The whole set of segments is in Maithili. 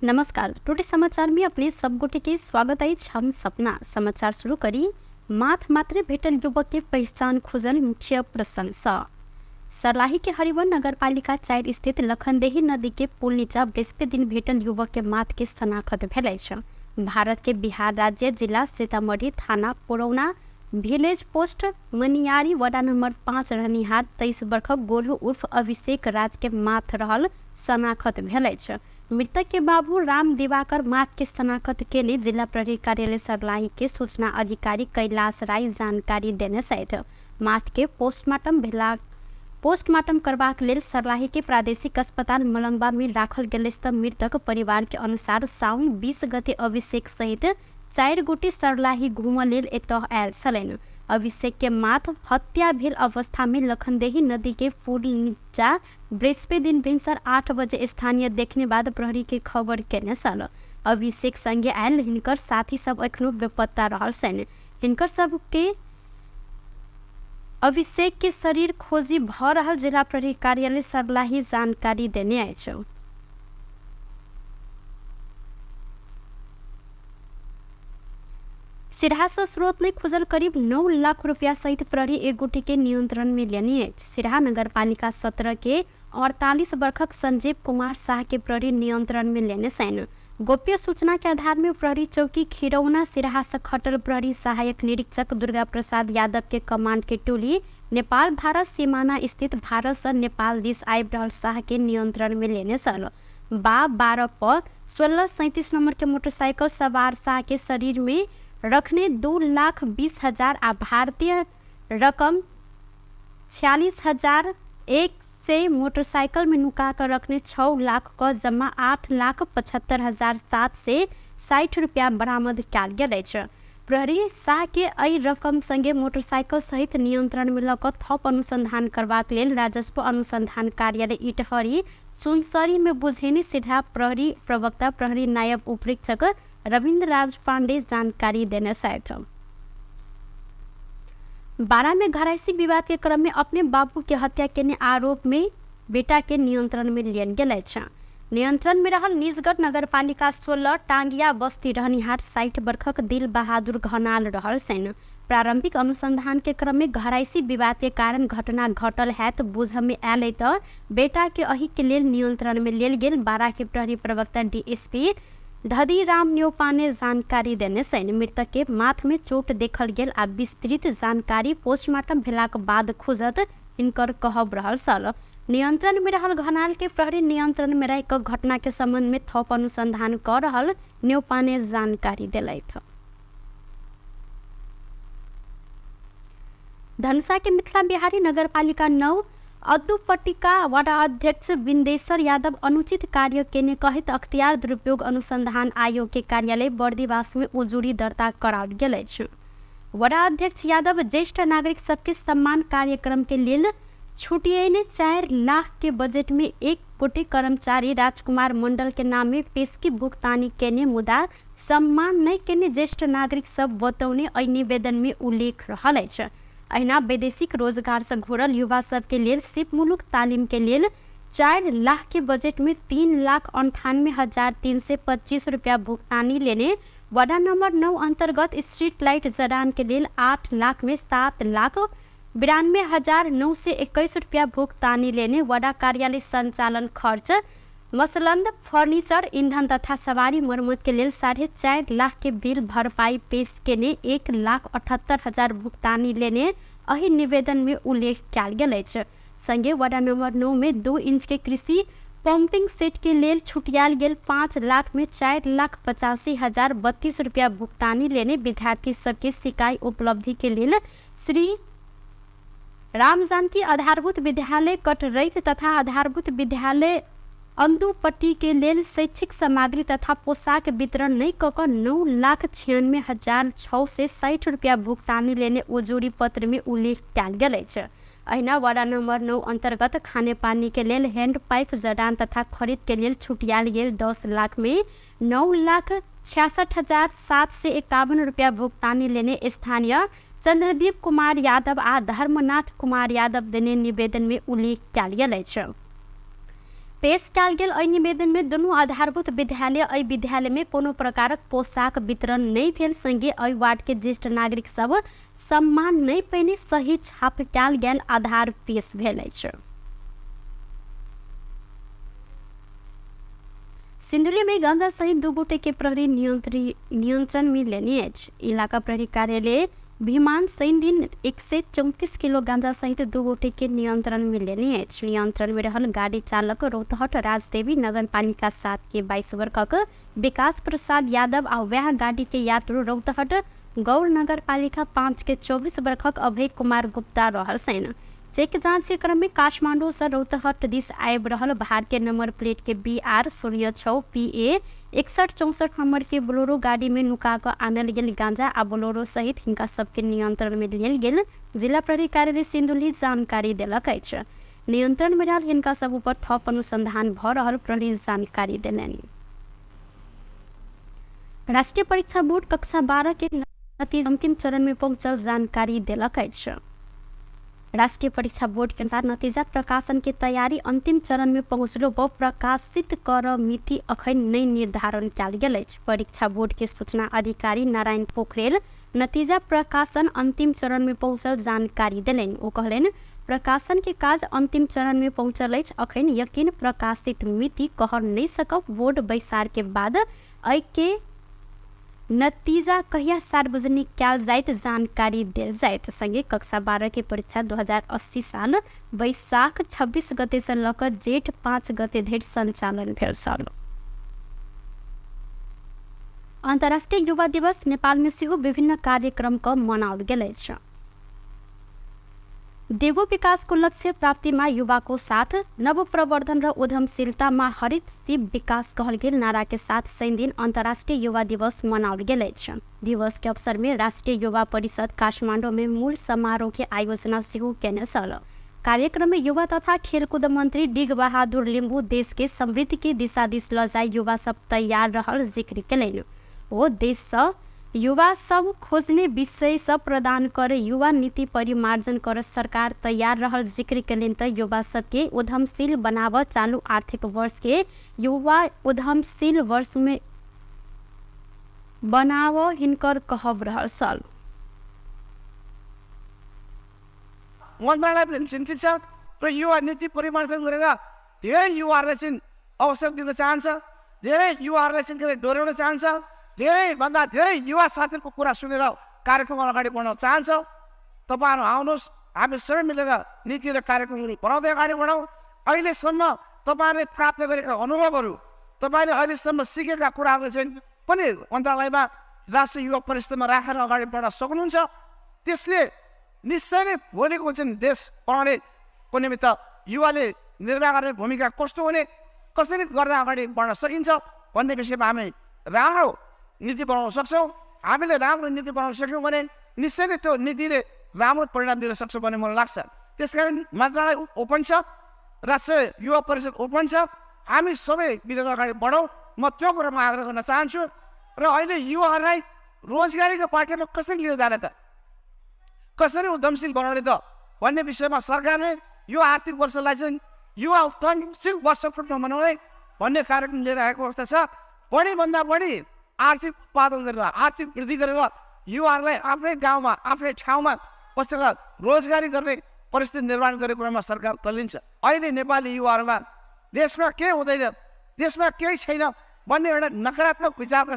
नमस्कार, टुडे समाचार में अपने सब गोटे के स्वागत अछि। हम सपना समाचार शुरू करी। माथ मात्रे भेटल युवक के पहचान खुजल मुख्य प्रशंसा। सर्लाही के हरिवन नगरपालिका 4 स्थित लखनदेही नदी के पुल नीचा बृहस्पति दिन भेटल युवक के माथ के शनाखत भेल अछि। भारत के बिहार राज्य जिला सीतामढ़ी थाना पुरौना विलेज पोस्ट मनियारी वडा नंबर 5 रहनिहार 23 वर्षक गोलू उर्फ अभिषेक राज के माथ रहल शनाखत भेल अछि। मृतक के बाबू राम दिवाकर माथ के शनाखत केने जिला प्रहरी कार्यालय सर्लाही के सूचना अधिकारी कैलाश राय जानकारी देने छथि। माथ के पोस्टमार्टम करबाक लेल सर्लाही के प्रादेशिक अस्पताल मलंगवा में राखल गेल अछि। त मृतक परिवार के अनुसार साउन 20 गते अभिषेक सहित 4 गोटे सर्लाही घूमऽ लेल एतऽ आयल छलनि। अभिषेक के माथ हत्या भेल अवस्था में लखनदेही नदी के पुल नीचा बृहस्पति दिन भिनसर 8 बजे स्थानीय देखने बाद प्रहरी के खबर केने छल। अभिषेक संगे आयल हिनकर साथी सब एखनो बेपत्ता रहल छनि। हिनकर सबके अभिषेक के शरीर खोजी भऽ रहल जिला प्रहरी कार्यालय सर्लाही जानकारी देने अछि। सिरहा से स्रोत नै खुजल करीब 9 लाख रुपया सहित प्रहरी एक गोटे के नियंत्रण में लेने अछि। सिरहा नगरपालिका 17 के 48 वर्षक संजीव कुमार शाह के प्रहरी नियंत्रण में लेने छनि। गोप्य सूचना के आधार में प्रहरी चौकी खिरौना सिरहा से खटल प्रहरी सहायक निरीक्षक दुर्गा प्रसाद यादव के कमांड के टोली नेपाल भारत सीमाना स्थित भारत से नेपाल दिस आबि रहल शाह के नियंत्रण में लेने छल। बा 12 पर 1637 नंबर के मोटरसाइकिल सवार शाह के शरीर में रखने 2,20,000 आ भारतीय रकम 46,100 मोटरसाइकिल में नुका कर रखने 6 लाख क जमा 8,75,760 रुपया बरामद कयल गेल अछि। प्रहरी शाह के एहि रकम संगे मोटरसाइकिल सहित नियंत्रण में लऽ कऽ थप अनुसंधान करबाक लेल राजस्व अनुसंधान कार्यालय इटहरी सुनसरी में बुझेने सिरहा प्रहरी प्रवक्ता प्रहरी नायब उपरीक्षक रविन्द्र राज पांडे जानकारी देने छथि। बारा में घरायसी विवाद के क्रम में अपने बाबू के हत्या केने आरोप में बेटा के नियंत्रण में लियल गेल अछि। नियंत्रण में रहल निजगढ़ नगरपालिका 16 टांगिया बस्ती रहनिहार 60 वर्षक दिल बहादुर घनाल रहल छनि। प्रारंभिक अनुसंधान के क्रम में घरायसी विवाद के कारण घटना घटल हैत बुझ में आयल त बेटा के अही के लेल नियंत्रण में लेल गेल बारा के प्रहरी प्रवक्ता डीएसपी धदीराम न्यौपाने जानकारी देने छनि। मृतक के माथ में चोट देखल गेल आ विस्तृत जानकारी पोस्टमार्टम भेलाक बाद खुजत हिनकर कहब रहल छल। नियंत्रण में रहल घनाल के प्रहरी नियंत्रण में रहि कऽ घटना के संबंध में थप अनुसंधान कऽ रहल न्यौपाने जानकारी देलथि। धनुषा के मिथिला बिहारी नगरपालिका 9 अद्दुपट्टिका वडा अध्यक्ष बिन्देश्वर यादव अनुचित कार्य केने कहैत अख्तियार दुरुपयोग अनुसंधान आयोग के कार्यालय बर्दिवास में उजुरी दर्ता कराओल गेल अछि। वडा अध्यक्ष यादव ज्येष्ठ नागरिक सबके सम्मान कार्यक्रम के लेल छुटिएने 4 लाख के बजट में 1 गोटे कर्मचारी राजकुमार मंडल के नाम में पेशकी भुगतानी केने मुदा सम्मान नहीं केने ज्येष्ठ नागरिक सब बतौने एहि निवेदन में उल्लेख रहल अछि। अहिना वैदेशिक रोजगार से घुरल युवा सबके लेल सिपमुलुक तालिम के लेल 4 लाख के बजट में 3,98,325 रुपया भुगतानी लेने वडा नंबर 9 अंतर्गत स्ट्रीट लाइट जडान के लेल 8 लाख में 7,92,921 रुपया भुगतानी लेने वडा कार्यालय संचालन खर्च मसलंद फर्नीचर ईंधन तथा सवारी मरम्मत के लेल 4.5 लाख के बिल भरपाई पेश केने 1,78,000 भुगतानी लेने एहि निवेदन में उल्लेख कयल गेल अछि। संगे वडा नंबर 9 में 2 इंच के कृषि पंपिंग सेट के लेल छुटियाल गेल 5 लाख में 4,85,032 रुपया भुगतानी लेने विद्यार्थी सबके सिकाई उपलब्धि के लेल श्री रामजानकी आधारभूत विद्यालय कटरैत तथा आधारभूत विद्यालय अंदुपट्टी के लेल शैक्षिक सामग्री तथा पोशाक वितरण नहीं कऽ कऽ 9,96,660 रुपया भुगतानी लेने उजुरी पत्र में उल्लेख कयल गेल अछि। अहिना वडा नंबर 9 अंतर्गत खानेपानी के लेल हैंड पाइप जडान तथा खरीद के लेल छुटियाल गेल 10 लाख में 9,66,751 रुपया भुगतानी लेने स्थानीय चंद्रदीप कुमार यादव आ धर्मनाथ कुमार यादव देने निवेदन में उल्लेख कयल गेल अछि। पेश कयल गेल एहि निवेदन में दुनू आधारभूत विद्यालय एहि विद्यालय में कोनो प्रकारक पोशाक वितरण नहि भेल संगे एहि वार्ड के ज्येष्ठ नागरिक सब सम्मान नहि पहिने सही छाप कयल गेल आधार पेश भेल अछि। सिन्धुली में गांजा सहित 2 गोटे के प्रहरी नियंत्रण में लेने अछि। इलाका प्रहरी कार्यालय भीमान शनि दिन 134 किलो गांजा सहित 2 गोटे के नियंत्रण में लेने अछि। नियंत्रण में रहल गाड़ी चालक रौतहट राजदेवी नगरपालिका 7 के 22 वर्षक विकास प्रसाद यादव आ वएह गाड़ी के यात्रु रौतहट गौर नगरपालिका 5 के 24 वर्षक अभय कुमार गुप्ता रहल छनि। चेक जाँच के क्रम में काठमांडू से रौतहट दिस आबि रहल भारतीय नंबर प्लेट के BR 06 PA 6164 number के बोलेरो गाड़ी में नुका कऽ आनल गेल गांजा आ बोलेरो सहित हिनका सबके नियंत्रण में लेल गेल जिला प्रहरी कार्यालय सिन्धुली जानकारी देलक अछि। नियंत्रण में रहल हिनका सब ऊपर थप अनुसंधान भऽ रहल प्रहरी जानकारी देलनि। राष्ट्रीय परीक्षा बोर्ड कक्षा 12 के नतीजा अंतिम चरण में पहुंचल जानकारी देलक अछि। राष्ट्रीय परीक्षा बोर्ड के अनुसार नतीजा प्रकाशन के तैयारी अंतिम चरण में पहुंचलो पर प्रकाशित कर मिति अखन नहि निर्धारण कयल गेल अछि। परीक्षा बोर्ड के सूचना अधिकारी नारायण पोखरेल नतीजा प्रकाशन अंतिम चरण में पहुंचल जानकारी देलनि। ओ कहलनि प्रकाशन के काज अंतिम चरण में पहुंचल अछि, अखन यकीन प्रकाशित मिति कह नहि सकब। बोर्ड बैसार के बाद एहि के नतीजा कहिया सार्वजनिक कयल जाइत जानकारी देल जाइत। संगे कक्षा 12 के परीक्षा 2080 साल वैशाख 26 गते से लऽ कऽ जेठ 5 गते धरि संचालन भेल छल। अंतर्राष्ट्रीय युवा दिवस नेपाल में सेहो विभिन्न कार्यक्रम क मनाओल गेल अछि। दिगो विकास को लक्ष्य प्राप्तिमा युवाको साथ नवप्रवर्धन र उद्यमशीलतामा हरित सिप विकास कहल गेल नारा के साथ शनि दिन अंतर्राष्ट्रीय युवा दिवस मनाओल गेल अछि। दिवस के अवसर में राष्ट्रीय युवा परिषद काठमांडू में मूल समारोह के आयोजना सेहो केने छल। कार्यक्रम में युवा तथा खेलकूद मंत्री डिग बहादुर लिम्बू देश के समृद्धि के दिशा दिस ल जाय युवा सब तैयार रहल जिक्र केलनि। ओ देश सँ युवा सब खोजने विषय सब प्रदान कर युवा नीति परिमार्जन कर सरकार तैयार रहल जिक्र केलनि त युवा सबके उद्यमशील बनाव चालू आर्थिक वर्ष के युवा उद्यमशील वर्ष में बनाव हिनकर कहब रहल छल। मन्त्रालय पनि चिन्तित छ र युवा नीति परिमार्जन गरेर धेरै युवाहरूलाई चाहिँ अवसर दिन चाहन्छ, धेरै युवाहरूलाई चाहिँ डोर्याउन चाहन्छ, धेरैभन्दा धेरै युवा साथीहरूको कुरा सुनेर कार्यक्रम अगाडि बढाउन चाहन्छ। तपाईँहरू आउनुहोस्, हामी सबै मिलेर नीति र कार्यक्रमहरू बनाउँदै अगाडि बढाउँ। अहिलेसम्म तपाईँहरूले प्राप्त गरेका अनुभवहरू, तपाईँले अहिलेसम्म सिकेका कुराहरू चाहिँ पनि मन्त्रालयमा राष्ट्रिय युवा परिषदमा राखेर अगाडि बढ्न सक्नुहुन्छ। त्यसले निश्चय नै भोलिको चाहिँ देश बनाउनेको निमित्त युवाले निर्वाह गर्ने भूमिका कस्तो हुने, कसरी गर्दा अगाडि बढ्न सकिन्छ भन्ने विषयमा हामी राम्रो नीति बनाउन सक्छौँ। हामीले राम्रो नीति बनाउन सक्यौँ भने निश्चय नै त्यो नीतिले राम्रो परिणाम दिन सक्छ भन्ने मलाई लाग्छ। त्यसकारण मन्त्रालय ओपन छ, राष्ट्रिय युवा परिषद ओपन छ, हामी सबै मिलेर अगाडि बढौँ। म त्यो कुरामा आग्रह गर्न चाहन्छु। र अहिले युवाहरूलाई रोजगारीको बाटोमा कसरी लिएर जाने त, कसरी उद्यमशील बनाउने त भन्ने विषयमा सरकारले यो आर्थिक वर्षलाई चाहिँ युवा उद्यमशील वर्षको रूपमा मनाउने भन्ने कार्यक्रम लिएर आएको अवस्था छ। बढीभन्दा बढी आर्थिक उत्पादन गरेर, आर्थिक वृद्धि गरेर युवाहरूलाई आफ्नै गाउँमा आफ्नै ठाउँमा बसेर रोजगारी गर्ने परिस्थिति निर्माण गर्ने कुरामा सरकार तल्लीन छ। अहिले नेपाली युवाहरूमा देशमा केही हुँदैन, देशमा केही छैन भन्ने एउटा नकारात्मक विचारका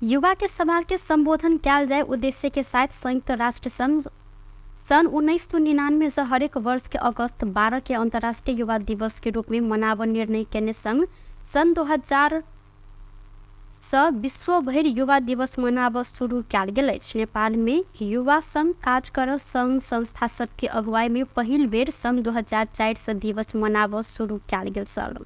युवा के सवाल के संबोधन कयल जाय उद्देश्य के साथ संयुक्त राष्ट्र संघ सन् 1999 से हरेक वर्ष के अगस्त 12 के अंतर्राष्ट्रीय युवा दिवस के रूप में मनावन निर्णय केने संग सन् 2000 सँ विश्वभरि युवा दिवस मनाब शुरू कयल गेल अछि। नेपाल में युवा संघ काज कर संघ संस्था सबके अगुवाई में पहिल बेर सन् 2004 से दिवस मनाब शुरू कयल गेल छल।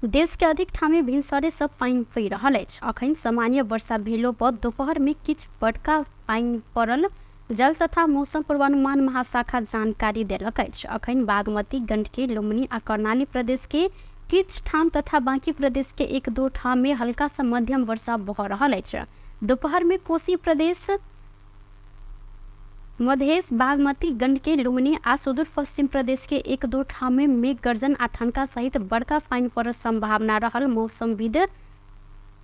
देश के अधिक ठामे भिनसरे सब पानि पड़ि रहल अछि। अखन सामान्य वर्षा भेलो पर दोपहर में किछु बड़का पानि पड़ल जल तथा मौसम पूर्वानुमान महाशाखा जानकारी देलक अछि। अखन बागमती, गंडकी, लुम्बिनी आ कर्णाली प्रदेश के किछु ठाम तथा बाँकी प्रदेश के 1-2 ठाम में हल्का से मध्यम वर्षा भऽ रहल अछि। दोपहर में कोसी प्रदेश, मधेश, बागमती, गण्डकी, लुम्बिनी आ सुदूरपश्चिम प्रदेश के एक दो ठाम में मेघ गर्जन आ ठनका सहित बड़का पानि पड़ऽ संभावना रहल मौसमविद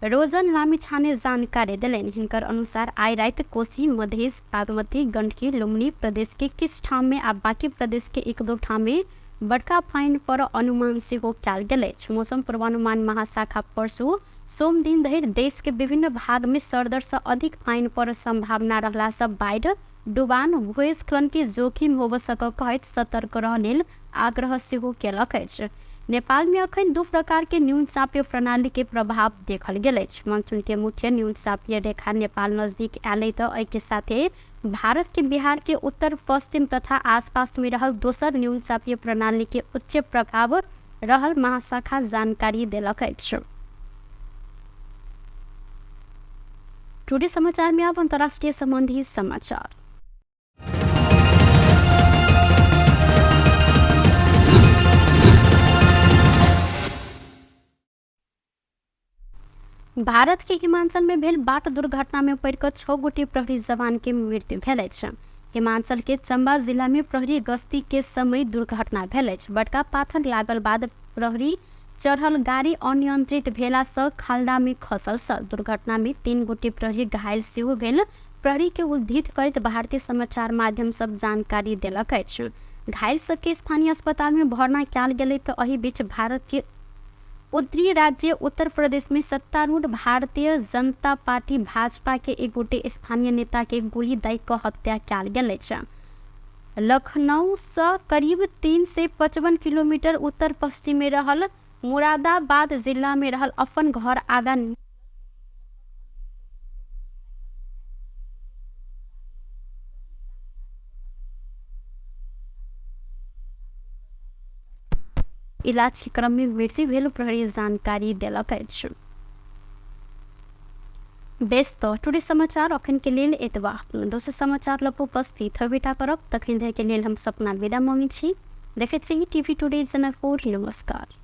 रोजन लामिछाने जानकारी देलनि। हिनकर अनुसार आइ राति कोशी, मधेश, बागमती, गण्डकी, लुम्बिनी प्रदेश के किछु ठाम में आ बाकी प्रदेश के एक दो ठाम में बड़का पानि पड़ऽ अनुमान सेहो कयल गेल अछि। मौसम पूर्वानुमान महाशाखा परसू सोम दिन धरि देश के विभिन्न भाग में सरदर से अधिक पानि पड़ऽ संभावना रहला से बाढ़ि, डुबान, भूस्खलन के जोखिम होबऽ सक कहैत सतर्क रह लेल आग्रह सेहो केलक अछि। नेपाल में अखन दू प्रकार के न्यून चापीय प्रणाली के प्रभाव देखल गेल अछि। मानसून के मुख्य न्यून चापीय रेखा नेपाल नजदीक आयल तऽ एहि के साथे भारत के बिहार के उत्तर पश्चिम तथा आसपास में रहल दोसर न्यून चापीय प्रणाली के उच्च प्रभाव रहल महाशाखा जानकारी देलक अछि। टुडे समाचार में अब अंतर्राष्ट्रीय संबंधी समाचार। भारत के हिमाचल में भेल बाट दुर्घटना में पड़ि कऽ 6 गोटे प्रहरी जवान के मृत्यु भेल अछि। हिमाचल के चंबा जिला में प्रहरी गश्ती के समय दुर्घटना भेल अछि। बड़का पाथर लागल बाद प्रहरी चढ़ल गाड़ी अनियंत्रित भेला से खाल्डा में खसल स दुर्घटना में 3 गोटे प्रहरी घायल सेहो भेल प्रहरी के उद्धृत करैत भारतीय समाचार माध्यम सब जानकारी देलक अछि। घायल सबके स्थानीय अस्पताल में भर्ना कयल गेलै तऽ एहि बीच भारत के उत्तरी राज्य उत्तर प्रदेश में सत्तारूढ़ भारतीय जनता पार्टी भाजपा के एक गोटे स्थानीय नेता के गोली दय कऽ हत्या कयल गेल अछि। लखनऊ से करीब 355 किलोमीटर उत्तर पश्चिम में रहल मुरादाबाद जिला में रहल अपन घर आगा इलाज के क्रम में मृत्यु भेल प्रहरी जानकारी देलक अछि। बेस तऽ टुडे समाचार अखन के लेल एतबा। दोसर समाचार लऽ कऽ उपस्थित होबेटा करब, तखन धरि के लेल हम सपना विदा मांगै छी। देखैत रही टीवी टुडे जनकपुर। नमस्कार।